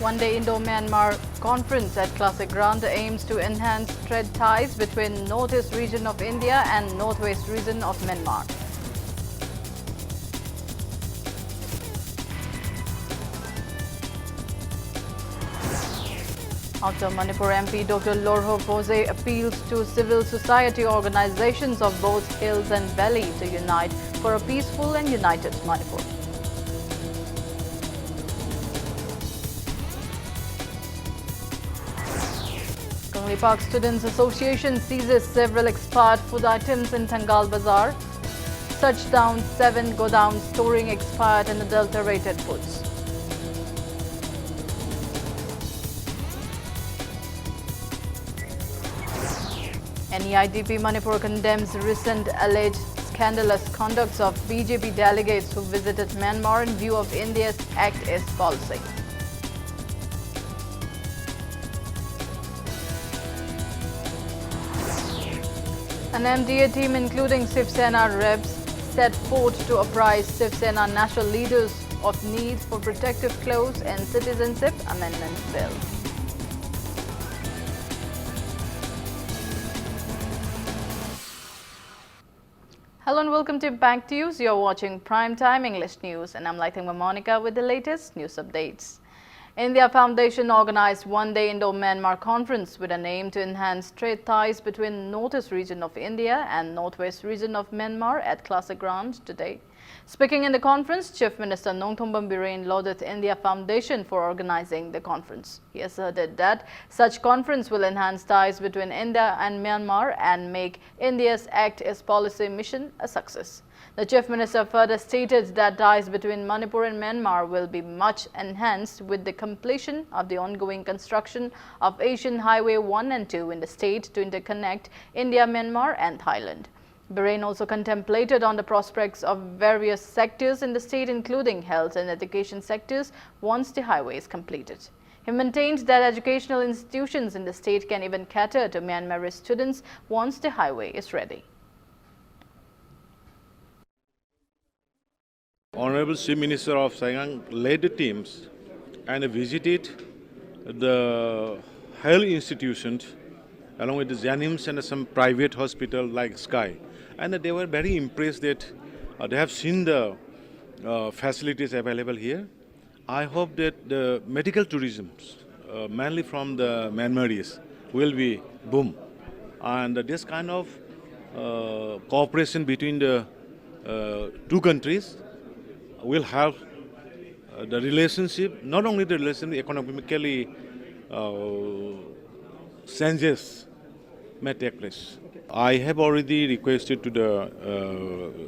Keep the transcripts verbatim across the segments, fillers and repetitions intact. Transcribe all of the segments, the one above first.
One-day Indo-Myanmar conference at Classic Ground aims to enhance trade ties between northeast region of India and northwest region of Myanmar. Outer Manipur M P Doctor Lorho Phose appeals to civil society organizations of both hills and valley to unite for a peaceful and united Manipur. Kangleipak Students Association seizes several expired food items in Thangal Bazar. Search down seven godowns storing expired and adulterated foods. N E I D P Manipur condemns recent alleged scandalous conducts of B J P delegates who visited Myanmar in view of India's Act East policy. An M D A team, including Shiv Sena reps, set forth to apprise Shiv Sena national leaders of need for protective clothes and citizenship amendment bill. Hello and welcome to Impact News. You're watching Prime Time English News, and I'm Laithengma Monica with the latest news updates. India Foundation organized one-day Indo-Myanmar conference with an aim to enhance trade ties between northeast region of India and northwest region of Myanmar at Classic Ground today. Speaking in the conference, Chief Minister Nongthombam Biren lauded India Foundation for organizing the conference. He asserted that such conference will enhance ties between India and Myanmar and make India's Act East policy mission a success. The Chief Minister further stated that ties between Manipur and Myanmar will be much enhanced with the completion of the ongoing construction of Asian Highway one and two in the state to interconnect India, Myanmar and Thailand. Biren also contemplated on the prospects of various sectors in the state, including health and education sectors, once the highway is completed. He maintained that educational institutions in the state can even cater to Myanmarese students once the highway is ready. Honorable Chief Minister of Saigon led the teams and visited the health institutions along with the JNIMS and some private hospital like Sky. And they were very impressed that uh, they have seen the uh, facilities available here. I hope that the medical tourism, uh, mainly from the Myanmaris, will be boom. And this kind of uh, cooperation between the uh, two countries will help uh, the relationship, not only the relationship, economically uh, changes may take place. I have already requested to the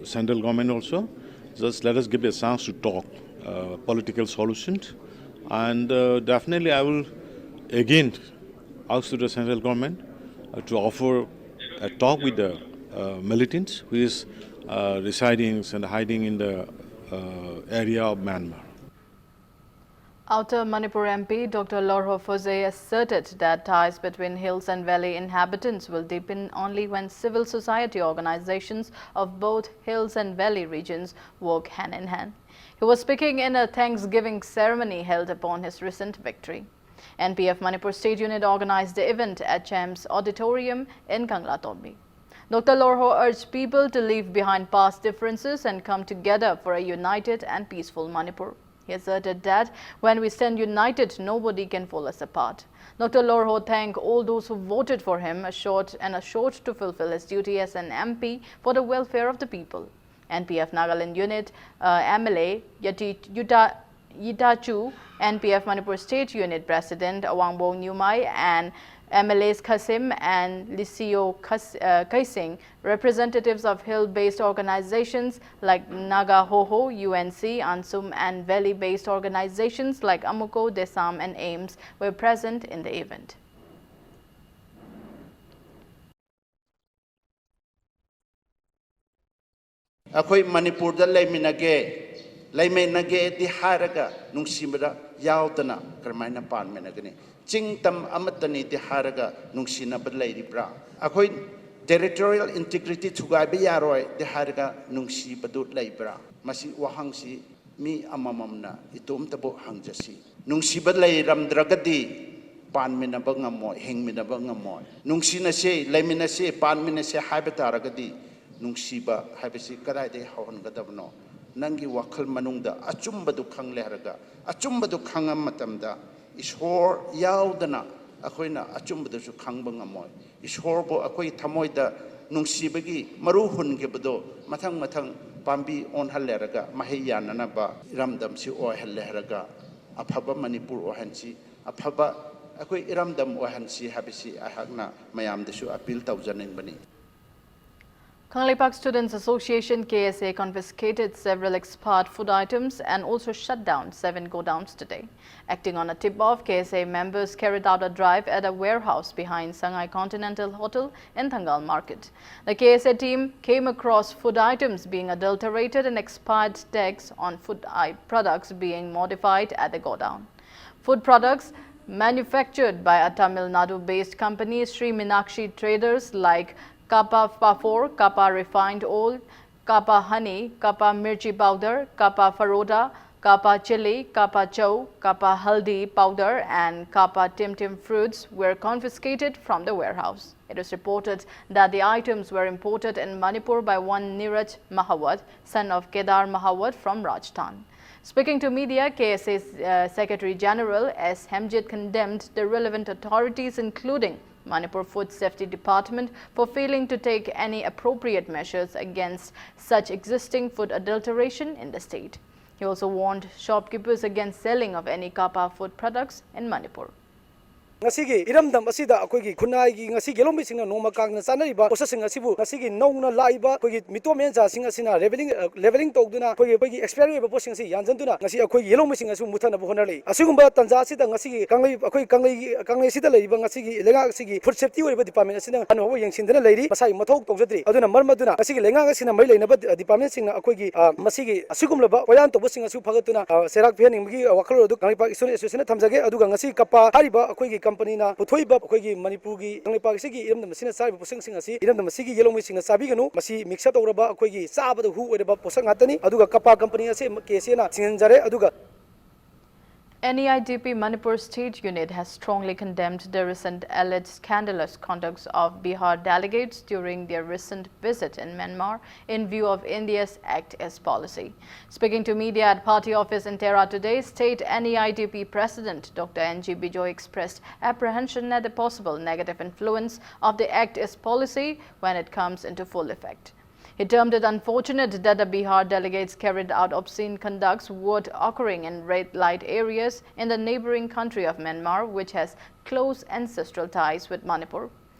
uh, central government also, just let us give a chance to talk uh, political solutions. And uh, definitely I will again ask to the central government uh, to offer a talk with the uh, militants who is uh, residing and hiding in the uh, area of Myanmar. Outer Manipur M P Doctor Lorho Phosey asserted that ties between hills and valley inhabitants will deepen only when civil society organizations of both hills and valley regions work hand in hand. He was speaking in a thanksgiving ceremony held upon his recent victory. N P F Manipur State Unit organized the event at CHEMS Auditorium in Kanglatokbi. Doctor Lorho urged people to leave behind past differences and come together for a united and peaceful Manipur. He asserted that when we stand united, nobody can pull us apart. Doctor Lorho thanked all those who voted for him, assured and assured to fulfill his duty as an M P for the welfare of the people. N P F Nagaland Unit uh, M L A Yati Yuta Yitachu, N P F Manipur State Unit President Awangbong Nyumai, and M L As Kasim and Lisio Kas- uh, Kaising, representatives of hill-based organizations like Naga Hoho, U N C, Ansum, and valley-based organizations like Amuko, Desam, and AIMS were present in the event. ꯑꯩꯈꯣꯏ ꯃꯅꯤꯄꯨꯔꯗ ꯂꯩꯃꯤꯟꯅꯒꯦ, ꯂꯩꯃꯤꯟꯅꯒꯦꯗꯤ ꯍꯥꯏꯔꯒ ꯅꯨꯡꯁꯤꯕꯗ ꯌꯥꯎꯗꯅ ꯀꯔꯝꯍꯥꯏꯅ ꯄꯥꯟꯃꯤꯟꯅꯒꯅꯤ? ꯆꯤꯡ ꯇꯝ ꯑꯃꯠꯇꯅꯤꯗꯤ ꯍꯥꯏꯔꯒ ꯅꯨꯡꯁꯤꯅꯕ ꯂꯩꯔꯤꯕ꯭ꯔꯥ? ꯑꯩꯈꯣꯏ territorial integrity ꯊꯨꯒꯥꯏꯕ ꯌꯥꯔꯣꯏꯗꯤ ꯍꯥꯏꯔꯒ ꯅꯨꯡꯁꯤꯕꯗꯨ ꯂꯩꯕ꯭ꯔꯥ? ꯃꯁꯤ ꯋꯥꯍꯪꯁꯤ ꯃꯤ ꯑꯃꯃꯝꯅ ꯏꯇꯣꯝꯇꯕꯨ ꯍꯪꯖꯁꯤ꯫ ꯅꯨꯡꯁꯤꯕ ꯂꯩꯔꯝꯗ꯭ꯔꯒꯗꯤ ꯄꯥꯟꯃꯤꯟꯅꯕ ꯉꯝꯃꯣꯏ, ꯍꯤꯡꯃꯤꯟꯅꯕ ꯉꯝꯃꯣꯏ꯫ ꯅꯨꯡꯁꯤꯅꯁꯦ, ꯂꯩꯃꯤꯟꯅꯁꯦ, ꯄꯥꯟꯃꯤꯟꯅꯁꯦ ꯍꯥꯏꯕ ꯇꯥꯔꯒꯗꯤ ꯅꯨꯡꯁꯤꯕ ꯍꯥꯏꯕꯁꯤ ꯀꯗꯥꯏꯗꯒꯤ ꯍꯧꯍꯟꯒꯗꯕꯅꯣ? ꯅꯪꯒꯤ ꯋꯥꯈꯜ ꯃꯅꯨꯡꯗ ꯑꯆꯨꯝꯕꯗꯨ ꯈꯪꯂꯦ ꯍꯥꯏꯔꯒ, ꯑꯆꯨꯝꯕꯗꯨ ꯈꯪꯉ ꯃꯇꯝꯗ ꯏꯁꯣꯔ ꯌꯥꯎꯗꯅ ꯑꯩꯈꯣꯏꯅ ꯑꯆꯨꯝꯕꯗꯨꯁꯨ ꯈꯪꯕ ꯉꯝꯃꯣꯏ꯫ ꯏꯁꯣꯔꯕꯨ ꯑꯩꯈꯣꯏ ꯊꯃꯣꯏꯗ ꯅꯨꯡꯁꯤꯕꯒꯤ ꯃꯔꯨ ꯍꯨꯟꯈꯤꯕꯗꯣ ꯃꯊꯪ ꯃꯊꯪ ꯄꯥꯝꯕꯤ ꯑꯣꯟꯍꯜꯂꯦꯔꯒ ꯃꯍꯩ ꯌꯥꯟꯅꯅꯕ ꯏꯔꯝꯗꯝꯁꯤ ꯑꯣꯏꯍꯜꯂꯦꯔꯒ ꯑꯐꯕ ꯃꯅꯤꯄꯨꯔ ꯑꯣꯏꯍꯟꯁꯤ, ꯑꯐꯕ ꯑꯩꯈꯣꯏ ꯏꯔꯝꯗꯝ ꯑꯣꯏꯍꯟꯁꯤ ꯍꯥꯏꯕꯁꯤ ꯑꯩꯍꯥꯛꯅ ꯃꯌꯥꯝꯗꯁꯨ appeal ꯇꯧꯖꯅꯤꯡꯕꯅꯤ꯫ Kangleipak Students Association, K S A, confiscated several expired food items and also shut down seven godowns today. Acting on a tip-off, K S A members carried out a drive at a warehouse behind Sangai Continental Hotel in Thangal Market. The K S A team came across food items being adulterated and expired tags on food i- products being modified at the godown. Food products manufactured by a Tamil Nadu-based company, Sri Minakshi Traders, like Kappa Pafor, Kappa Refined Oil, Kappa Honey, Kappa Mirchi Powder, Kappa Faroda, Kappa Chili, Kappa Chow, Kappa Haldi Powder, and Kappa Tim Tim Fruits were confiscated from the warehouse. It is reported that the items were imported in Manipur by one Niraj Mahawat, son of Kedar Mahawat from Rajasthan. Speaking to media, K S A uh, Secretary General S Hemjit condemned the relevant authorities, including Manipur Food Safety Department, for failing to take any appropriate measures against such existing food adulteration in the state. He also warned shopkeepers against selling of any Kappa food products in Manipur. ꯉꯁꯤꯒꯤ ꯏꯔꯝꯗꯝ ꯑꯁꯤꯗ ꯑꯩꯈꯣꯏꯒꯤ ꯈꯨꯟꯅꯥꯏꯒꯤ ꯉꯁꯤꯒꯤ ꯌꯦꯜꯍꯧꯃꯤꯁꯤꯡꯅ ꯅꯣꯡꯃ ꯀꯥꯡꯅ ꯆꯥꯅꯔꯤꯕ ꯄꯣꯠꯁꯛꯁꯤꯡ ꯑꯁꯤꯕꯨ ꯉꯁꯤꯒꯤ ꯅꯧꯅ ꯂꯥꯛꯏꯕ ꯑꯩꯈꯣꯏꯒꯤ ꯃꯤꯇꯣꯞ ꯃꯤꯌꯥꯟꯆꯥꯁꯤꯡ ꯑꯁꯤꯅ ꯂꯦꯕꯦꯂꯤꯡ ꯂꯦꯕꯦꯂꯤꯡ ꯇꯧꯗꯨꯅ ꯑꯩꯈꯣꯏꯒꯤ ꯑꯩꯈꯣꯏꯒꯤ ꯑꯦꯛꯁꯄꯥꯌꯔ ꯑꯣꯏꯕ ꯄꯣꯠꯁꯤꯡ ꯑꯁꯤ ꯌꯥꯟꯁꯤꯟꯗꯨꯅ ꯉꯁꯤ ꯑꯩꯈꯣꯏꯒꯤ ꯌꯦꯜꯍꯧꯃꯤꯁꯤꯡ ꯑꯁꯤ ꯃꯨꯊꯠꯅꯕ ꯍꯣꯠꯅꯔꯛꯏ꯫ ꯑꯁꯤꯒꯨꯝꯕ ꯇꯥꯟꯖꯥ ꯑꯁꯤꯗ ꯉꯁꯤꯒꯤ ꯀꯪꯂꯩ ꯑꯩꯈꯣꯏ ꯀꯪꯂꯩꯒꯤ ꯀꯪꯂꯩ ꯑꯁꯤꯗ ꯂꯩꯔꯤꯕ ꯉꯁꯤꯒꯤ ꯂꯩꯉꯥꯛ ꯑꯁꯤꯒꯤ ꯐꯨꯗ ꯁꯦꯐꯇꯤ ꯑꯣꯏꯔꯤꯕ ꯗꯤꯄꯥꯔꯠꯃꯦꯟ ꯑꯁꯤꯅ ꯍꯥꯟꯅ ꯐꯥꯎꯕ ꯌꯦꯡꯁꯤꯟꯗꯅ ꯂꯩꯔꯤ꯫ ꯃꯁꯥꯒꯤ ꯃꯊꯧ ꯇꯧꯖꯗ꯭ꯔꯤ꯫ ꯑꯗꯨꯅ ꯃꯔꯝ ꯑꯗꯨꯅ ꯉꯁꯤꯒꯤ ꯂꯩꯉꯥꯛ ꯑꯁꯤꯅ ꯃꯔꯤ ꯂꯩꯅꯕ ꯗꯤꯄꯥꯔꯠꯃꯦꯟꯁꯤꯡꯅ ꯑꯩꯈꯣꯏꯒꯤ ꯃꯁꯤꯒꯤ ꯑꯁꯤꯒꯨꯝꯂꯕ ꯄꯣꯌꯥꯟ ꯇꯧꯕꯁꯤꯡ ꯑꯁꯨ ꯐꯒꯠꯇꯨꯅ ꯁꯦꯔꯥꯛ ꯄꯤꯍꯟꯅꯤꯡꯕꯒꯤ ꯋꯥꯈꯜꯂꯣꯟ ꯑꯗꯨ ꯀꯪꯂꯩꯄꯥꯛ ꯏꯁꯇꯨꯗꯦꯟ ꯑꯦꯁꯣꯁꯤꯌꯦꯁꯟꯅ ꯊꯝꯖꯒꯦ꯫ ꯑꯗꯨꯒ ꯉꯁꯤ ꯀꯄꯥ ꯍꯥꯏꯔꯤꯕ ꯑꯩꯈꯣꯏꯒꯤ ꯀꯝꯄꯅꯤꯅ ꯄꯨꯊꯣꯛꯏꯕ ꯑꯩꯈꯣꯏꯒꯤ ꯃꯅꯤꯄꯨꯔꯒꯤ ꯀꯪꯂꯩꯄꯥꯛ ꯑꯁꯤꯒꯤ ꯏꯔꯝꯗꯝ ꯑꯁꯤꯅ ꯆꯥꯔꯤꯕ ꯄꯣꯠꯁꯛꯁꯤꯡ ꯑꯁꯤ ꯏꯔꯝꯗꯝ ꯑꯁꯤꯒꯤ ꯌꯦꯜꯍꯧꯃꯤꯁꯤꯡꯅ ꯆꯥꯕꯤꯒꯅꯨ꯫ ꯃꯁꯤ ꯃꯤꯛꯁ ꯑꯞ ꯇꯧꯔꯕ ꯑꯩꯈꯣꯏꯒꯤ ꯆꯥꯕꯗ ꯍꯨ ꯑꯣꯏꯔꯕ ꯄꯣꯠꯁꯛ ꯉꯥꯛꯇꯅꯤ꯫ ꯑꯗꯨꯒ ꯀꯄꯥ ꯀꯝꯄꯅꯤ ꯑꯁꯤ ꯀꯦ ꯑꯦꯁ ꯑꯦꯅ ꯊꯤꯡꯖꯤꯟꯖꯔꯦ꯫ ꯑꯗꯨꯒ N E I D P Manipur State Unit has strongly condemned the recent alleged scandalous conduct of Bihar delegates during their recent visit in Myanmar in view of India's Act East policy. Speaking to media at party office in Tehran today, State N E I D P President Doctor N G Bijoy expressed apprehension at the possible negative influence of the Act East policy when it comes into full effect. He termed it unfortunate that the Bihar delegates carried out obscene conducts, what occurring in red light areas in the neighboring country of Myanmar, which has close ancestral ties with Manipur.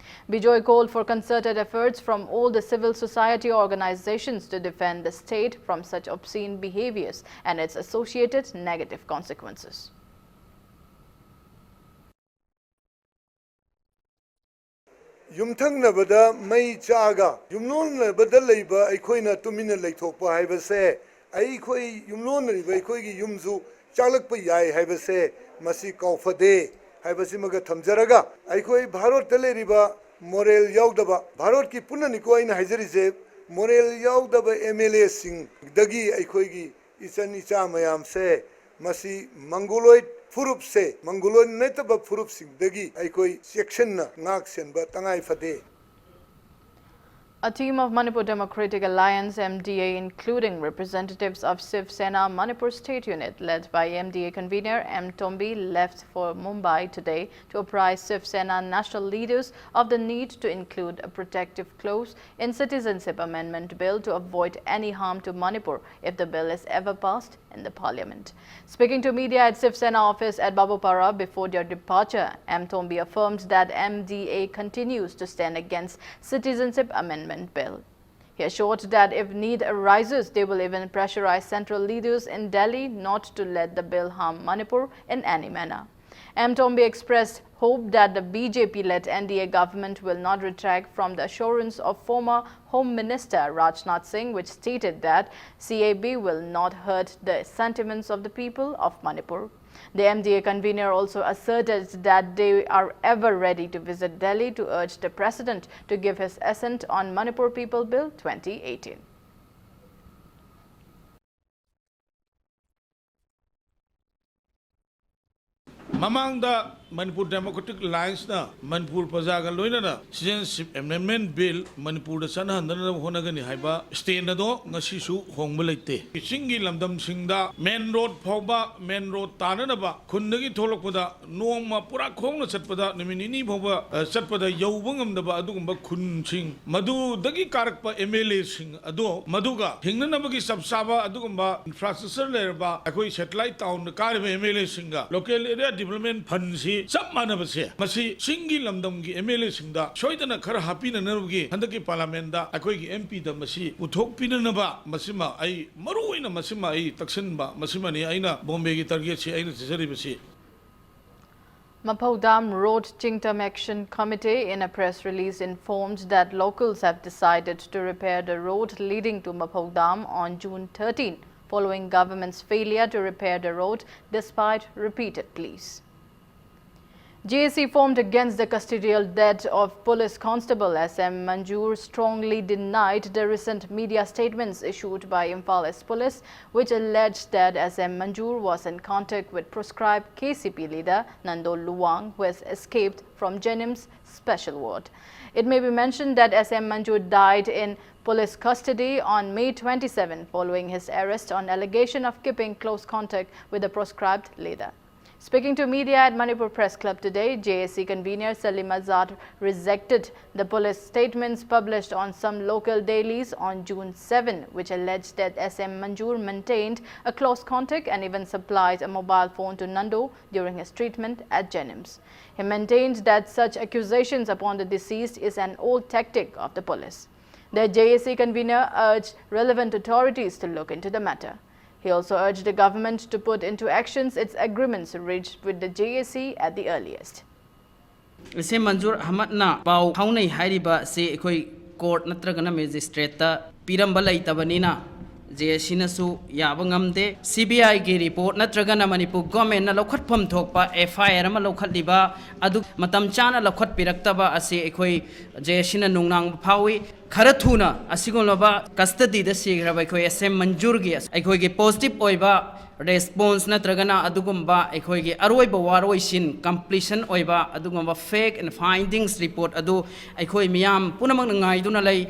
Bijoy called for concerted efforts from all the civil society organizations to defend the state from such obscene behaviors and its associated negative consequences. ꯌꯨꯝꯊꯪꯅꯕꯗ ꯃꯩ ꯆꯥꯛꯑꯒ ꯌꯨꯝꯂꯣꯟꯅꯕꯗ ꯂꯩꯕ ꯑꯩꯈꯣꯏꯅ ꯇꯨꯃꯤꯟꯅ ꯂꯩꯊꯣꯛꯄ ꯍꯥꯏꯕꯁꯦ, ꯑꯩꯈꯣꯏ ꯌꯨꯝꯂꯣꯟꯅꯔꯤꯕ ꯑꯩꯈꯣꯏꯒꯤ ꯌꯨꯝꯁꯨ ꯆꯥꯛꯂꯛꯄ ꯌꯥꯏ ꯍꯥꯏꯕꯁꯦ ꯃꯁꯤ ꯀꯥꯎꯐꯗꯦ ꯍꯥꯏꯕꯁꯤꯃꯒ ꯊꯝꯖꯔꯒ, ꯑꯩꯈꯣꯏ ꯚꯥꯔꯠꯇ ꯂꯩꯔꯤꯕ ꯃꯣꯔꯦꯜ ꯌꯥꯎꯗꯕ, ꯚꯥꯔꯠꯀꯤ ꯄꯨꯟꯅꯅꯤꯀꯣ ꯑꯩꯅ ꯍꯥꯏꯖꯔꯤꯁꯦ, ꯃꯣꯔꯦꯜ ꯌꯥꯎꯗꯕ ꯑꯦꯝ ꯑꯦꯜ ꯑꯦꯁꯤꯡꯗꯒꯤ ꯑꯩꯈꯣꯏꯒꯤ ꯏꯆꯟ ꯏꯆꯥ ꯃꯌꯥꯝꯁꯦ ꯃꯁꯤ ꯃꯪꯒꯣꯂꯣꯏꯗ ꯐꯨꯔꯨꯞꯁꯦ, ꯃꯪꯒꯣꯂꯣꯏꯗ ꯅꯠꯇꯕ ꯐꯨꯔꯨꯞꯁꯤꯡꯗꯒꯤ ꯑꯩꯈꯣꯏ ꯆꯦꯛꯁꯤꯟꯅ ꯉꯥꯛ ꯁꯦꯟꯕ ꯇꯉꯥꯏ ꯐꯗꯦ꯫ A team of Manipur Democratic Alliance, M D A, including representatives of Shiv Sena Manipur State Unit, led by M D A convener M Tombi, left for Mumbai today to apprise Shiv Sena national leaders of the need to include a protective clause in Citizenship Amendment Bill to avoid any harm to Manipur if the bill is ever passed in the parliament. Speaking to media at Shiv Sena office at Babupara before their departure, M Tombi affirmed that M D A continues to stand against Citizenship Amendment Bill. He assured that if need arises, they will even pressurize central leaders in Delhi not to let the bill harm Manipur in any manner. M Tombi expressed hope that the B J P-led N D A government will not retract from the assurance of former Home Minister Rajnath Singh, which stated that C A B will not hurt the sentiments of the people of Manipur. The M D A convener also asserted that they are ever ready to visit Delhi to urge the president to give his assent on Manipur People Bill twenty eighteen. ꯃꯃꯥꯡꯗ Manipur democratic ꯑꯦꯂꯥꯏꯟꯁꯅ Manipur ꯄ꯭ꯔꯖꯥꯒ ꯂꯣꯏꯅꯅ citizenship amendment bill ꯃꯅꯤꯄꯨꯔꯗ ꯆꯠꯅꯍꯟꯗꯅꯕ ꯍꯣꯠꯅꯒꯅꯤ ꯍꯥꯏꯕ stand ꯑꯗꯣ ꯉꯁꯤꯁꯨ ꯍꯣꯡꯕ ꯂꯩꯇꯦ꯫ ꯆꯤꯡꯒꯤ ꯂꯝꯗꯝꯁꯤꯡꯗ ꯃꯦꯟ ꯔꯣꯗ ꯐꯥꯎꯕ, ꯃꯦꯟ ꯔꯣꯗ ꯇꯥꯅꯅꯕ ꯈꯨꯟꯗꯒꯤ ꯊꯣꯛꯂꯛꯄꯗ ꯅꯣꯡꯃ ꯄꯨꯔꯥ ꯈꯣꯡꯅ ꯆꯠꯄꯗ, ꯅꯨꯃꯤꯠ ꯅꯤꯅꯤ ꯐꯥꯎꯕ, ꯑ, ꯆꯠꯄꯗ ꯌꯧꯕ ꯉꯝꯗꯕ ꯑꯗꯨꯒꯨꯝꯕ ꯈꯨꯟꯁꯤꯡ, ꯃꯗꯨꯗꯒꯤ ꯀꯥꯔꯛꯄ ꯑꯦꯝ ꯑꯦꯜ ꯑꯦꯁꯤꯡ ꯑꯗꯣ, ꯃꯗꯨꯒ ꯍꯤꯡꯅꯅꯕꯒꯤ ꯆꯞ ꯆꯥꯕ ꯑꯗꯨꯒꯨꯝꯕ ꯏꯟꯐ꯭ꯔꯥꯁ꯭ꯇ꯭ꯔꯛꯆꯔ ꯂꯩꯔꯕ ꯑꯩꯈꯣꯏ ꯁꯦꯇꯦꯂꯥꯏꯠ ꯇꯥꯎꯟꯗ ꯀꯥꯔꯤꯕ ꯑꯦꯝ ꯑꯦꯜ ꯑꯦꯁꯤꯡꯒ ꯂꯣꯀꯦꯜ ꯑꯦꯔꯤꯌꯥ ꯗꯤꯕꯂꯞꯃꯦꯟꯠ ꯐꯟꯁꯤ ꯆꯞ ꯃꯥꯟꯅꯕꯁꯦ, ꯃꯁꯤ ꯆꯤꯡꯒꯤ ꯂꯝꯗꯝꯒꯤ ꯑꯦꯝ ꯑꯦꯜ ꯑꯦꯁꯤꯡꯗ ꯁꯣꯏꯗꯅ ꯈꯔ ꯍꯥꯞꯄꯤꯅꯅꯕꯒꯤ ꯍꯟꯗꯛꯀꯤ ꯄꯥꯔꯂꯥꯃꯦꯟꯠꯗ ꯑꯩꯈꯣꯏꯒꯤ ꯑꯦꯝ ꯄꯤꯗ ꯃꯁꯤ ꯄꯨꯊꯣꯛꯄꯤꯅꯅꯕ, ꯃꯁꯤꯃ ꯑꯩ ꯃꯔꯨ ꯑꯣꯏꯅ ꯃꯁꯤꯃ ꯑꯩ ꯇꯛꯁꯤꯟꯕ, ꯃꯁꯤꯃꯅꯤ ꯑꯩꯅ ꯕꯣꯝꯕꯦꯒꯤ ꯇꯥꯔꯒꯦꯠꯁꯤ ꯑꯩꯅ ꯊꯤꯖꯔꯤꯕꯁꯤ꯫ Maphoudam Road Chingtam Action Committee, in a press release, informed that locals have decided to repair the road leading to Maphoudam on June thirteen, following government's failure to repair the road despite repeated pleas. J A C formed against the custodial death of police constable S M Manjur strongly denied the recent media statements issued by Imphal East Police, which alleged that S M Manjur was in contact with proscribed K C P leader Nando Luwang, who has escaped from JNIMS special ward. It may be mentioned that S M Manjur died in police custody on May twenty-seven following his arrest on allegation of keeping close contact with the proscribed leader. Speaking to media at Manipur Press Club today, J A C convener Salim Azad rejected the police statements published on some local dailies on June seven, which alleged that S M Manjur maintained a close contact and even supplied a mobile phone to Nando during his treatment at JNIMS. He maintained that such accusations upon the deceased is an old tactic of the police. The J A C convener urged relevant authorities to look into the matter. He also urged the government to put into actions its agreements reached with the J A C at the earliest. S M Manjur ꯑꯍꯃꯗꯅ ꯄꯥꯎ ꯐꯥꯎꯅꯩ ꯍꯥꯏꯔꯤꯕ ꯑꯁꯤ ꯑꯩꯈꯣꯏ court ꯅꯠꯇ꯭ꯔꯒꯅ ꯃꯦꯖꯤꯁꯇ꯭ꯔꯦꯠꯇ ꯄꯤꯔꯝꯕ ꯂꯩꯇꯕꯅꯤꯅ, J ꯑꯦꯁ ꯁꯤꯅꯁꯨ ꯌꯥꯕ ꯉꯝꯗꯦ꯫ ꯁꯤ ꯕꯤ ꯑꯥꯏꯒꯤ ꯔꯤꯄꯣꯔꯠ ꯅꯠꯇ꯭ꯔꯒꯅ ꯃꯅꯤꯄꯨꯔ ꯒꯣꯔꯃꯦꯟꯅ ꯂꯧꯈꯠꯐꯝ ꯊꯣꯛꯄ ꯑꯦꯐ ꯑꯥꯏ ꯑꯥꯔ ꯑꯃ ꯂꯧꯈꯠꯂꯤꯕ ꯑꯗꯨ ꯃꯇꯝ ꯆꯥꯅ ꯂꯧꯈꯠꯄꯤꯔꯛꯇꯕ ꯑꯁꯤ ꯑꯩꯈꯣꯏ ꯖꯦ ꯑꯦꯁ ꯁꯤꯅ ꯅꯨꯡꯅꯥꯡꯕ ꯐꯥꯎꯏ꯫ ꯈꯔ ꯊꯨꯅ ꯑꯁꯤꯒꯨꯝꯂꯕ ꯀꯁꯇꯗꯤꯗ ꯁꯤꯈ꯭ꯔꯕ ꯑꯩꯈꯣꯏ ꯑꯦꯁ ꯑꯦꯝ ꯃꯟꯖꯨꯔꯒꯤ ꯑꯩꯈꯣꯏꯒꯤ ꯄꯣꯖꯤꯇꯤꯚ ꯑꯣꯏꯕ ꯔꯦꯁꯄꯣꯟꯁ ꯅꯠꯇ꯭ꯔꯒꯅ ꯑꯗꯨꯒꯨꯝꯕ ꯑꯩꯈꯣꯏꯒꯤ ꯑꯔꯣꯏꯕ ꯋꯥꯔꯣꯏꯁꯤꯟ ꯀꯝꯄ꯭ꯂꯤꯁꯟ ꯑꯣꯏꯕ ꯑꯗꯨꯒꯨꯝꯕ ꯐꯦꯛ ꯑꯦꯟ ꯐꯥꯏꯟꯗꯤꯡꯁ ꯔꯤꯄꯣꯔꯠ ꯑꯗꯨ ꯑꯩꯈꯣꯏ ꯃꯤꯌꯥꯝ ꯄꯨꯝꯅꯃꯛꯅ ꯉꯥꯏꯗꯨꯅ ꯂꯩ꯫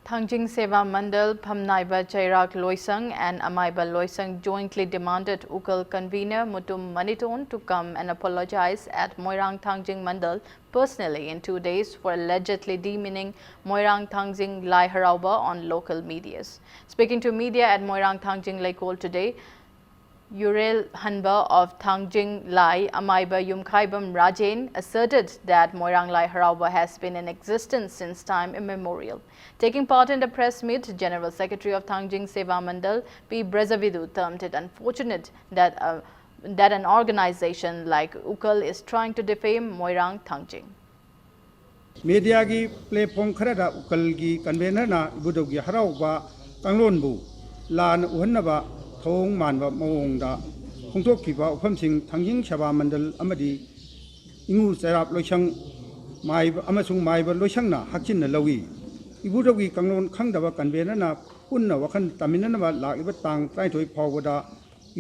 Thangjing Seva Mandal, Phamnaiba Chairak Loisang and Amaiba Loisang jointly demanded Ukal convener Mutum Maniton to come and apologize at Moirang Thangjing Mandal personally in two days for allegedly demeaning Moirang Thangjing Lai Harauba on local medias. Speaking to media at Moirang Thangjing Leikol today, Yurel Hanba of Thangjing Lai, Amaiba Yumkhaibam Rajen, asserted that Moirang Lai Harauba has been in existence since time immemorial. Taking part in the press meet, General Secretary of Thangjing Seva Mandal, P Brajavidu, termed it unfortunate that, uh, that an organization like Ukal is trying to defame Moirang Thangjing. ꯃꯦꯗꯤꯌꯥꯒꯤ platform ꯈꯔꯗ ꯎꯀꯜꯒꯤ ꯀꯟꯚꯦꯅꯔꯅ ꯏꯕꯨꯙꯧꯒꯤ ꯍꯔꯥꯎꯕ ꯀꯥꯡꯂꯣꯟꯕꯨ ꯂꯥꯟꯅ ꯎꯍꯟꯅꯕ ꯊꯧꯑꯣꯡ ꯃꯥꯟꯕ ꯃꯑꯣꯡꯗ ꯐꯣꯡꯗꯣꯛꯈꯤꯕ ꯋꯥꯐꯝꯁꯤꯡ ꯊꯥꯡꯖꯤꯡ ꯁꯦꯕꯥ ꯃꯟꯗꯜ ꯑꯃꯗꯤ ꯏꯉꯨ ꯆꯩꯔꯥꯞ ꯂꯣꯏꯁꯪ ꯃꯥꯏꯕ ꯑꯃꯁꯨꯡ ꯃꯥꯏꯕ ꯂꯣꯏꯁꯪꯅ ꯍꯛꯆꯤꯟꯅ ꯂꯧꯏ꯫ ꯏꯕꯨꯙꯧꯒꯤ ꯀꯥꯡꯂꯣꯟ ꯈꯪꯗꯕ ꯀꯟꯚꯦꯅꯔꯅ ꯄꯨꯟꯅ ꯋꯥꯈꯜ ꯇꯥꯃꯤꯟꯅꯅꯕ ꯂꯥꯛꯂꯤꯕ ꯇꯥꯡ ꯇꯔꯥꯅꯤꯊꯣꯏ ꯐꯥꯎꯕꯗ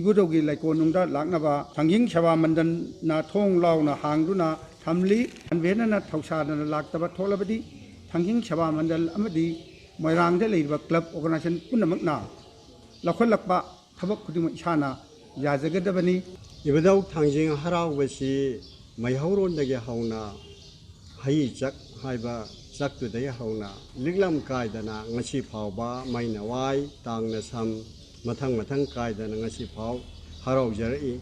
ꯏꯕꯨꯙꯧꯒꯤ ꯂꯥꯏꯀꯣꯟꯅꯨꯡꯗ ꯂꯥꯛꯅꯕ ꯊꯥꯡꯖꯤꯡ ꯁꯦꯕꯥ ꯃꯟꯗꯜꯅ ꯊꯣꯡ ꯂꯥꯎꯅ ꯍꯥꯡꯗꯨꯅ ꯊꯝꯂꯤ꯫ ꯀꯟꯚꯦꯅꯔꯅ ꯊꯧꯁꯥꯗꯅ ꯂꯥꯛꯇꯕ ꯊꯣꯛꯂꯕꯗꯤ ꯊꯥꯡꯖꯤꯡ ꯁꯦꯕꯥ ꯃꯟꯗꯜ ꯑꯃꯗꯤ ꯃꯣꯏꯔꯥꯡꯗ ꯂꯩꯔꯤꯕ ꯀ꯭ꯂꯕ ꯑꯣꯔꯒꯅꯥꯏꯖꯦꯁꯟ ꯄꯨꯝꯅꯃꯛꯅ ꯂꯧꯈꯠꯂꯛꯄ ꯊꯕꯛ ꯈꯨꯗꯤꯡꯃꯛ ꯏꯁꯥꯅ ꯌꯥꯖꯒꯗꯕꯅꯤ꯫ ꯏꯕꯨꯙꯧ ꯊꯥꯡꯖꯤꯡ ꯍꯔꯥꯎꯕꯁꯤ ꯃꯩꯍꯧꯔꯣꯟꯗꯒꯤ ꯍꯧꯅ ꯍꯩ ꯆꯛ ꯍꯥꯏꯕ ꯆꯛꯇꯨꯗꯒꯤ ꯍꯧꯅ ꯂꯤꯛꯂꯝ ꯀꯥꯏꯗꯅ ꯉꯁꯤ ꯐꯥꯎꯕ ꯃꯩꯅ ꯋꯥꯏ, ꯇꯥꯡꯅ ꯁꯝ, ꯃꯊꯪ ꯃꯊꯪ ꯀꯥꯏꯗꯅ ꯉꯁꯤ ꯐꯥꯎ ꯍꯔꯥꯎꯖꯔꯛꯏ꯫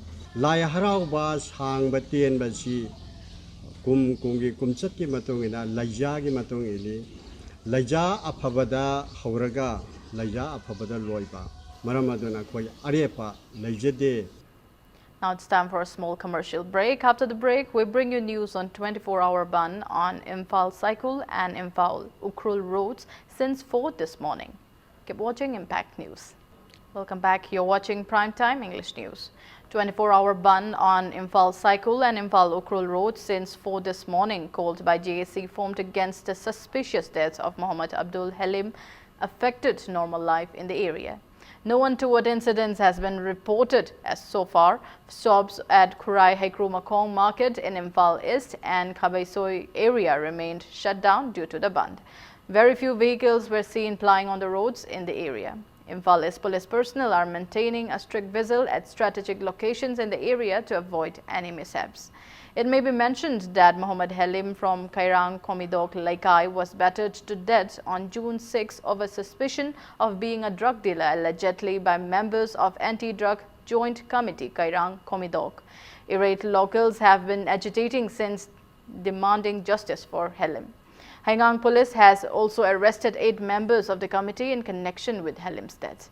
ꯂꯥꯏ ꯍꯔꯥꯎꯕ ꯁꯥꯡꯕ ꯇꯦꯟꯕꯁꯤ ꯀꯨꯝ ꯀꯨꯝꯒꯤ ꯀꯨꯝꯆꯠꯀꯤ ꯃꯇꯨꯡ ꯏꯟꯅ, ꯂꯩꯖꯥꯒꯤ ꯃꯇꯨꯡ ꯏꯜꯂꯤ꯫ ꯂꯩꯖꯥ ꯑꯐꯕꯗ ꯍꯧꯔꯒ ꯂꯩꯖꯥ ꯑꯐꯕꯗ ꯂꯣꯏꯕ꯫ ꯃꯔꯝ ꯑꯗꯨꯅ ꯑꯩꯈꯣꯏ ꯑꯔꯦꯞꯄ ꯂꯩꯖꯗꯦ꯫ Now it's time for a small commercial break. After the break, we bring you news on twenty-four hour ban on Imphal Saikul and Imphal Ukhrul roads since four this morning. Watching Impact News. Welcome back. You're watching Prime Time English News. Twenty-four hour ban on Imphal Saikul and Imphal Ukhrul Road since four this morning, called by J A C, formed against the suspicious death of Mohammad Abdul Halim, affected normal life in the area. No untoward incidents has been reported as so far. Shops at Khurai Haikru Makhong Market in Imphal East and Khabaisoi area remained shut down due to the bandh. Very few vehicles were seen plying on the roads in the area. Imphal East police personnel are maintaining a strict vigil at strategic locations in the area to avoid any mishaps. It may be mentioned that Mohammad Halim from Kairang Khomidok Leikai was battered to death on June six over suspicion of being a drug dealer, allegedly by members of Anti-Drug Joint Committee Kairang Khomidok. Irate locals have been agitating since, demanding justice for Halim. Haingang police has also arrested eight members of the committee in connection with Halim's death.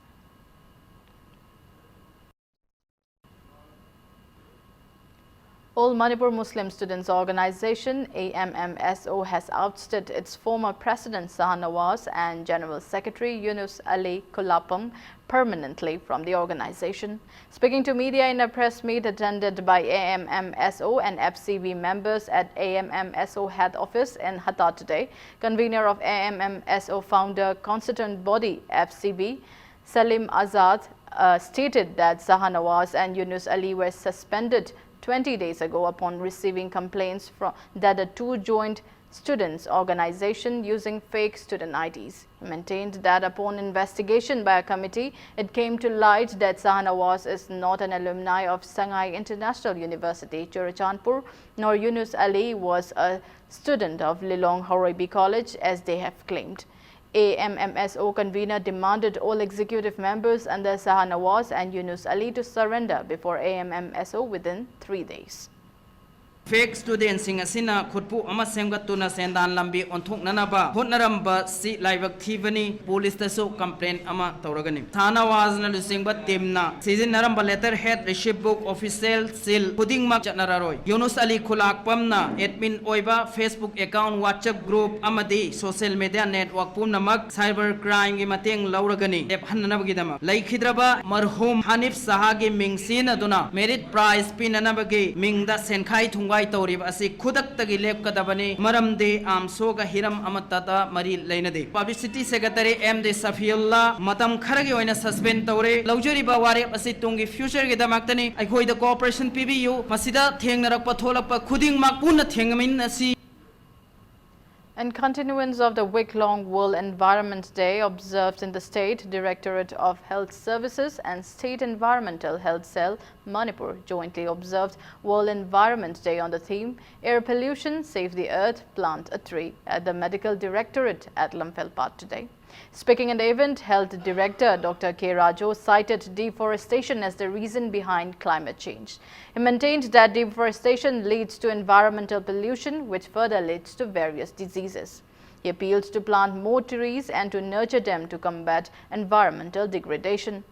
All Manipur Muslim Students Organization, A M M S O, has ousted its former president Saha Nawaz and General Secretary Yunus Ali Kulapam permanently from the organization. Speaking to media in a press meet attended by A M M S O and F C B members at A M M S O head office in Hatta today, convener of A M M S O founder constituent body F C B, Salim Azad, uh, stated that Saha Nawaz and Yunus Ali were suspended twenty days ago upon receiving complaints from, that the two joined students' organization using fake student I Ds. He maintained that upon investigation by a committee, it came to light that Saha Nawaz is not an alumni of Sangai International University, Churachandpur, nor Yunus Ali was a student of Lilong Haroibi College, as they have claimed. A M M S O convener demanded all executive members under Saha Nawaz and Yunus Ali to surrender before A M M S O within three days. Fake studentꯁꯤꯡ ꯑꯁꯤꯅ ꯈꯨꯠꯄꯨ ꯑꯃ ꯁꯦꯝꯒꯠꯇꯨꯅ ꯁꯦꯟꯗꯥꯟ ꯂꯝꯕꯤ ꯑꯣꯟꯊꯣꯛꯅꯅꯕ ꯍꯣꯠꯅꯔꯝꯕ ꯁꯤ ꯂꯥꯏꯕꯛ ꯊꯤꯕꯅꯤ꯫ ꯄꯨꯂꯤꯁꯇꯁꯨ complaint ꯑꯃ ꯇꯧꯔꯒꯅꯤ꯫ ꯁꯥꯍꯅꯋꯥꯖꯅ ꯂꯨꯆꯤꯡꯕ teamꯅ ꯁꯤꯖꯤꯟꯅꯔꯝꯕ letterhead, receipt book, official seal ꯈꯨꯗꯤꯡꯃꯛ ꯆꯠꯅꯔꯔꯣꯏ꯫ ꯌꯨꯅꯨꯁ ꯑꯂꯤ ꯈꯨꯂꯥꯛꯄꯝꯅ admin ꯑꯣꯏꯕ Facebook account, WhatsApp group ꯑꯃꯗꯤ social media network ꯄꯨꯝꯅꯃꯛ cyber crimeꯒꯤ ꯃꯇꯦꯡ ꯂꯧꯔꯒꯅꯤ ꯂꯦꯞꯍꯟꯅꯅꯕꯒꯤꯗꯃꯛ꯫ ꯂꯩꯈꯤꯗ꯭ꯔꯕ ꯃꯔꯍꯨꯝ ꯍꯅꯤꯐ ꯁꯍꯥꯒꯤ ꯃꯤꯡ ꯁꯤꯖꯤꯟꯅꯗꯨꯅ merit prize ꯄꯤꯅꯅꯕꯒꯤ ꯃꯤꯡꯗ ꯁꯦꯟꯈꯥꯏ ꯊꯨꯡꯒꯥꯏ ꯇꯧꯔꯤꯕ ꯑꯁꯤ ꯈꯨꯗꯛꯇꯒꯤ ꯂꯦꯞꯀꯗꯕꯅꯤ, ꯃꯔꯝꯗꯤ AMSOꯒ ꯍꯤꯔꯝ ꯑꯃꯠꯇꯗ ꯃꯔꯤ ꯂꯩꯅꯗꯦ꯫ Publicity Secretary ꯑꯦꯝ ꯗꯤ ꯁꯐꯤꯎꯜꯂꯥ ꯃꯇꯝ ꯈꯔꯒꯤ ꯑꯣꯏꯅ suspend ꯇꯧꯔꯦ꯫ ꯂꯧꯖꯔꯤꯕ ꯋꯥꯔꯦꯞ ꯑꯁꯤ ꯇꯨꯡꯒꯤ futureꯒꯤꯗꯃꯛꯇꯅꯤ꯫ ꯑꯩꯈꯣꯏꯗ cooperation ꯄꯤꯕꯤꯌꯨ꯫ ꯃꯁꯤꯗ ꯊꯦꯡꯅꯔꯛꯄ ꯊꯣꯛꯂꯛꯄ ꯈꯨꯗꯤꯡꯃꯛ ꯄꯨꯟꯅ ꯊꯦꯡꯅꯃꯤꯟꯅꯁꯤ꯫ In continuance of the week-long World Environment Day observed in the State, Directorate of Health Services and State Environmental Health Cell, Manipur, jointly observed World Environment Day on the theme, "Air Pollution, Save the Earth, Plant a Tree," at the Medical Directorate at Lamphel Pat today. Speaking in the event, Health Director Doctor K Rajo cited deforestation as the reason behind climate change. He maintained that deforestation leads to environmental pollution, which further leads to various diseases. He appealed to plant more trees and to nurture them to combat environmental degradation.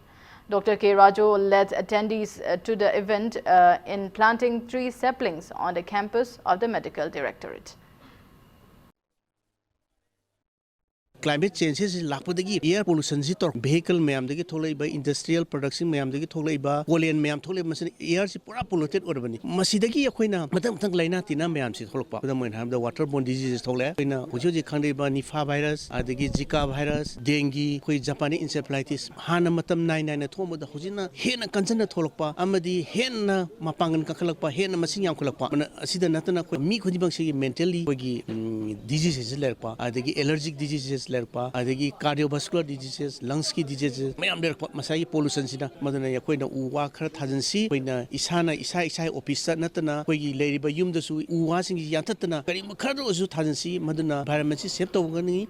Doctor K Rajo led attendees, uh, to the event, uh, in planting tree saplings on the campus of the Medical Directorate. Climate change ꯁꯤ ꯂꯥꯛꯄꯗꯒꯤ air pollution ꯁꯤ ꯇꯧꯔꯛ vehicle ꯃꯌꯥꯝꯗꯒꯤ ꯊꯣꯛꯂꯛꯏꯕ, industrial production ꯃꯌꯥꯝꯗꯒꯤ ꯊꯣꯛꯂꯛꯏꯕ, pollen ꯃꯌꯥꯝ ꯊꯣꯛꯂꯛꯏꯕ, ꯃꯁꯤꯅ air ꯁꯤ ꯄꯨꯔꯥ polluted ꯑꯣꯏꯔꯕꯅꯤ꯫ ꯃꯁꯤꯗꯒꯤ ꯑꯩꯈꯣꯏꯅ ꯃꯊꯪ ꯃꯊꯪ ꯂꯥꯏꯅꯥ ꯇꯤꯟꯅꯥ ꯃꯌꯥꯝꯁꯤ ꯊꯣꯛꯂꯛꯄ, ꯈꯨꯗꯝ ꯑꯣꯏꯅ ꯍꯥꯏꯔꯕꯗ water borne diseases ꯊꯣꯛꯂꯛꯑꯦ꯫ ꯑꯩꯈꯣꯏꯅ ꯍꯧꯖꯤꯛ ꯍꯧꯖꯤꯛ ꯈꯪꯅꯔꯤꯕ Nipah virus, ꯑꯗꯒꯤ Zika virus, dengue, ꯑꯩꯈꯣꯏ Japanese encephalitis, ꯍꯥꯟꯅ ꯃꯇꯝ ꯅꯥꯏ ꯅꯥꯏꯅ ꯊꯣꯛꯑꯝꯕꯗ ꯍꯧꯖꯤꯛꯅ ꯍꯦꯟꯅ ꯀꯟꯖꯟꯅ ꯊꯣꯛꯂꯛꯄ ꯑꯃꯗꯤ ꯍꯦꯟꯅ ꯃꯄꯥꯡꯒꯜ ꯀꯟꯈꯠꯂꯛꯄ, ꯍꯦꯟꯅ ꯃꯁꯤꯡ ꯌꯥꯝꯈꯠꯂꯛꯄ꯫ ꯃꯅ-, ꯑꯁꯤꯗ ꯅꯠꯇꯅ ꯑꯩꯈꯣꯏ ꯃꯤ ꯈꯨꯗꯤꯡꯃꯛꯁꯤꯒꯤ mentally ꯑꯩꯈꯣꯏꯒꯤ, ꯎꯝ, diseases ꯂꯩꯔꯛꯄ, ꯑꯗꯒꯤ allergic diseases ꯂꯩꯔꯛꯄ, ꯑꯗꯒꯤ cardiovascular diseases, lungs ꯀꯤ diseases ꯃꯌꯥꯝ ꯂꯩꯔꯛꯄ, ꯃꯁꯥꯒꯤ pollution ꯁꯤꯅ꯫ ꯃꯗꯨꯅ ꯑꯩꯈꯣꯏꯅ ꯎ ꯋꯥ ꯈꯔ ꯊꯥꯖꯤꯟꯁꯤ꯫ ꯑꯩꯈꯣꯏꯅ ꯏꯁꯥꯅ ꯏꯁꯥ ꯏꯁꯥꯒꯤ office ꯇ ꯅꯠꯇꯅ ꯑꯩꯈꯣꯏꯒꯤ ꯂꯩꯔꯤꯕ ꯌꯨꯝꯗꯁꯨ ꯎ ꯋꯥꯁꯤꯡꯁꯤ ꯌꯥꯟꯊꯠꯇꯅ ꯀꯔꯤꯒꯨꯝꯕ ꯈꯔꯗ ꯑꯣꯏꯔꯁꯨ ꯊꯥꯖꯤꯟꯁꯤ, ꯃꯗꯨꯅ environment ꯁꯤ save ꯇꯧꯕ ꯉꯝꯒꯅꯤ꯫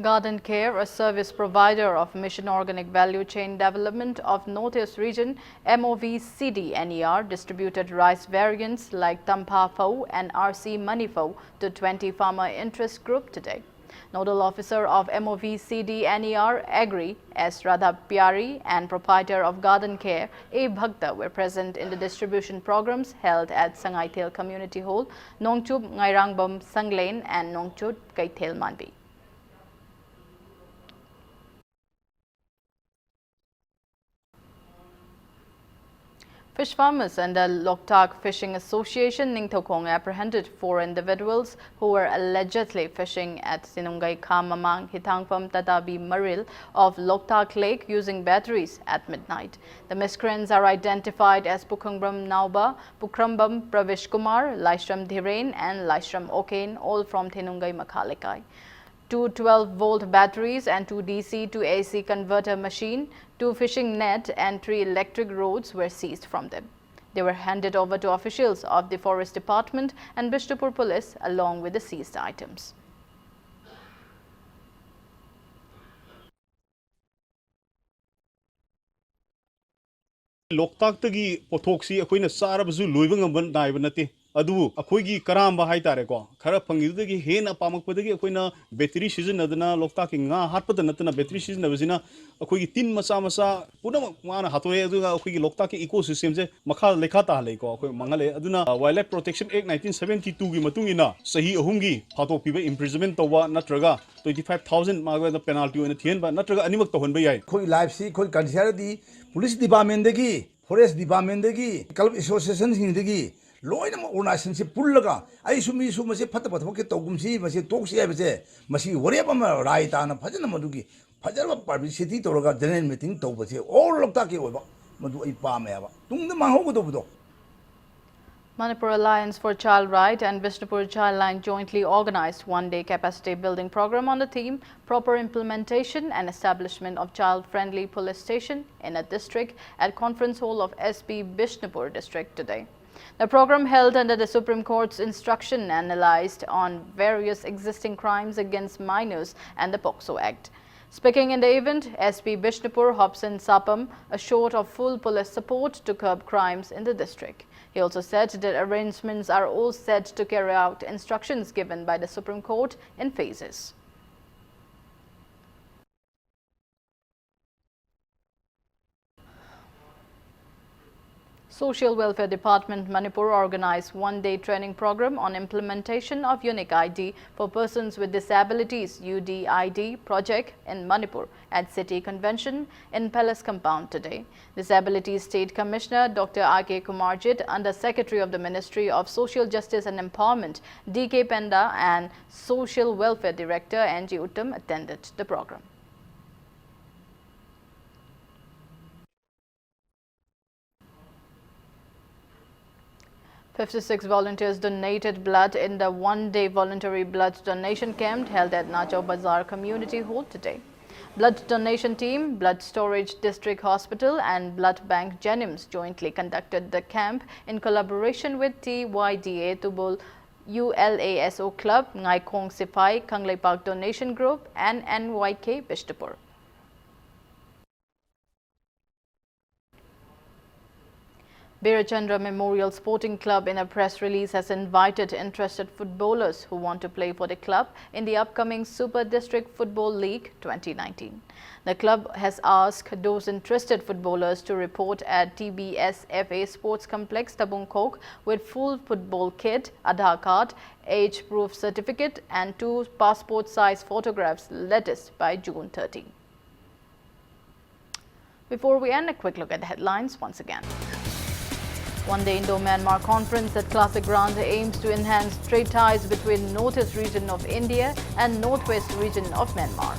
Garden Care, a service provider of Mission Organic Value Chain Development of Northeast Region, MOVCDNER, distributed rice variants like Tampha Phou and RC Mani Phou to twenty farmer interest group today. Nodal officer of MOVCDNER Agri, S Radha Pyari, and proprietor of Garden Care, A Bhakta, were present in the distribution programs held at Sangaithel Community Hall, Nongchup Ngairangbam Sanglen and Nongchup Keithel Manbi. Fish farmers and the Loktak Fishing Association Ningthokhong apprehended four individuals who were allegedly fishing at Sinungai Khamamang Hithangpham Tatabi Maril of Loktak Lake using batteries at midnight. The miscreants are identified as Pukhangbram Nauba, Pukhrambam Pravesh Kumar, Laishram Dhiren and Laishram Oken, all from Thenungai Makhalekai. Two twelve volt batteries and two D C to A C converter machine, two fishing net and three electric rods were seized from them. They were handed over to officials of the Forest Department and Bishnupur Police along with the seized items. ꯂꯣꯛꯇꯥꯛꯇꯒꯤ ꯄꯣꯠꯊꯣꯛꯁꯤ ꯑꯩꯈꯣꯏꯅ ꯆꯥꯔꯕꯁꯨ ꯂꯣꯏꯕ ꯉꯝꯕ ꯅꯥꯏꯕ ꯅꯠꯇꯦ꯫ ꯑꯗꯨꯕꯨ ꯑꯩꯈꯣꯏꯒꯤ ꯀꯔꯥꯝꯕ ꯍꯥꯏꯇꯥꯔꯦꯀꯣ, ꯈꯔ ꯐꯪꯉꯤꯗꯨꯗꯒꯤ ꯍꯦꯟꯅ ꯄꯥꯝꯃꯛꯄꯗꯒꯤ ꯑꯩꯈꯣꯏꯅ ꯕꯦꯇꯔꯤ ꯁꯤꯖꯤꯟꯅꯗꯅ ꯂꯣꯛꯇꯥꯛꯀꯤ ꯉꯥ ꯍꯥꯠꯄꯗ ꯅꯠꯇꯅ ꯕꯦꯇꯔꯤ ꯁꯤꯖꯤꯟꯅꯕꯁꯤꯅ ꯑꯩꯈꯣꯏꯒꯤ ꯇꯤꯟ ꯃꯆꯥ ꯃꯆꯥ ꯄꯨꯝꯅꯃꯛ ꯃꯥꯅ ꯍꯥꯠꯇꯣꯛꯑꯦ꯫ ꯑꯗꯨꯒ ꯑꯩꯈꯣꯏꯒꯤ ꯂꯣꯛꯇꯥꯛꯀꯤ ꯏꯀꯣ ꯁꯤꯁꯇꯦꯝꯁꯦ ꯃꯈꯥ ꯂꯩꯈꯥ ꯇꯥꯍꯜꯂꯦꯀꯣ, ꯑꯩꯈꯣꯏ ꯃꯥꯡꯍꯜꯂꯦ꯫ ꯑꯗꯨꯅ Wildlife Protection Act nineteen seventy two ꯒꯤ ꯃꯇꯨꯡ ꯏꯟꯅ ꯆꯍꯤ ꯑꯍꯨꯝꯒꯤ ꯐꯥꯗꯣꯛꯄꯤꯕ, imprisonment ꯇꯧꯕ ꯅꯠꯇ꯭ꯔꯒ twenty five thousand ꯃꯥꯒꯤ penalty ꯑꯣꯏꯅ ꯊꯤꯍꯟꯕ ꯅꯠꯇ꯭ꯔꯒ ꯑꯅꯤꯃꯛ ꯇꯧꯍꯟꯕ ꯌꯥꯏ꯫ ꯑꯩꯈꯣꯏꯒꯤ ꯂꯥꯏꯐꯁꯤ ꯑꯩꯈꯣꯏ ꯀꯟꯁꯤꯌꯔꯗꯤ ꯄꯨꯂꯤꯁ ꯗꯤꯄꯥꯔꯠꯃꯦꯟꯗꯒꯤ, ꯐꯣꯔꯦꯁ ꯗꯤꯄꯥꯔꯠꯃꯦꯟꯗꯒꯤ, ꯀ꯭ꯂꯕ ꯑꯦꯁꯣꯁꯤꯌꯦꯁꯟꯁꯤꯡꯗꯒꯤ ꯂꯣꯏꯅꯃꯛ ꯑꯣꯔꯒꯅꯥꯏꯖꯦꯁꯟꯁꯤ ꯄꯨꯜꯂꯒ ꯑꯩꯁꯨ ꯃꯤꯁꯨ ꯃꯁꯤ ꯐꯠꯇꯕ ꯊꯕꯛꯁꯦ ꯇꯧꯒꯨꯝꯁꯤ, ꯃꯁꯤ ꯇꯣꯛꯁꯤ ꯍꯥꯏꯕꯁꯦ, ꯃꯁꯤ ꯋꯥꯔꯦꯞ ꯑꯃ ꯔꯥꯏ ꯇꯥꯅ ꯐꯖꯅ ꯃꯗꯨꯒꯤ ꯐꯖꯔꯕ ꯄꯕ꯭ꯂꯤꯁꯤꯇꯤ ꯇꯧꯔꯒ ꯖꯦꯅꯔꯦꯜ ꯃꯤꯇꯤꯡ ꯇꯧꯕꯁꯦ ꯑꯣꯜ ꯂꯣꯛꯇꯥꯛꯀꯤ ꯑꯣꯏꯕ ꯃꯗꯨ ꯑꯩ ꯄꯥꯝꯃꯦ ꯍꯥꯏꯕ, ꯇꯨꯡꯗ ꯃꯥꯡꯍꯧꯒꯗꯧꯕꯗꯣ꯫ Manipur Alliance for Child Right and Bishnupur Childline jointly organized one-day capacity building program on the theme Proper Implementation and Establishment of Child-Friendly Police Station in a District at Conference Hall of S P Bishnupur District today. The program, held under the Supreme Court's instruction, analyzed on various existing crimes against minors and the POCSO Act. Speaking in the event, S P Bishnupur Hobson Sapam assured of full police support to curb crimes in the district. He also said that arrangements are all set to carry out instructions given by the Supreme Court in phases. Social Welfare Department Manipur organized one-day training program on implementation of Unique I D for persons with disabilities, U D I D project in Manipur at City Convention in Palace Compound today. Disability State Commissioner Doctor R K Kumarjit, Under Secretary of the Ministry of Social Justice and Empowerment, D K Penda, and Social Welfare Director N G Uttam attended the program. Fifty-six volunteers donated blood in the one-day voluntary blood donation camp held at Nachau Bazar Community Hall today. Blood donation team, Blood Storage District Hospital, and Blood Bank JNIMS jointly conducted the camp in collaboration with T Y D A Tubul, U L A S O Club, Ngaikhong Sipai, Kangleipak Donation Group, and N Y K Bishnupur. Birachandra Memorial Sporting Club, in a press release, has invited interested footballers who want to play for the club in the upcoming Super District Football League twenty nineteen. The club has asked those interested footballers to report at T B S F A Sports Complex, Tabungkhok, with full football kit, Aadhaar card, age proof certificate, and two passport size photographs latest by June thirty. Before we end, a quick look at the headlines once again. One-day Indo-Myanmar conference at Classic Ground aims to enhance trade ties between northeast region of India and northwest region of Myanmar.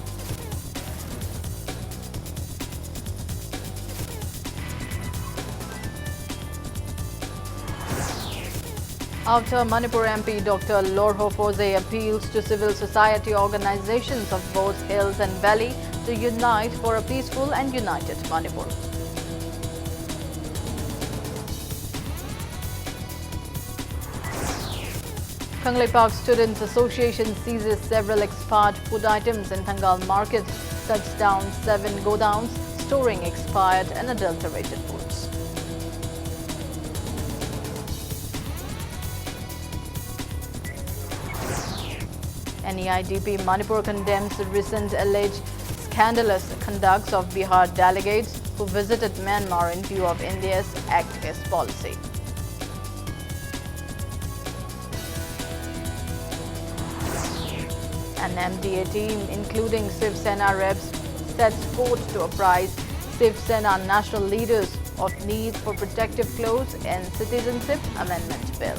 After Manipur M P Doctor Lorho Phosay appeals to civil society organizations of both hills and valley to unite for a peaceful and united Manipur. Kangleipak Students Association seizes several expired food items in Thangal Market, shuts down seven godowns storing expired and adulterated foods. N E I D P Manipur condemns the recent alleged scandalous conducts of Bihar delegates who visited Myanmar in view of India's Act East policy. An M D A team, including Shiv Sena reps, sets forth to apprise Shiv Sena national leaders of need for protective clause in Citizenship Amendment Bill.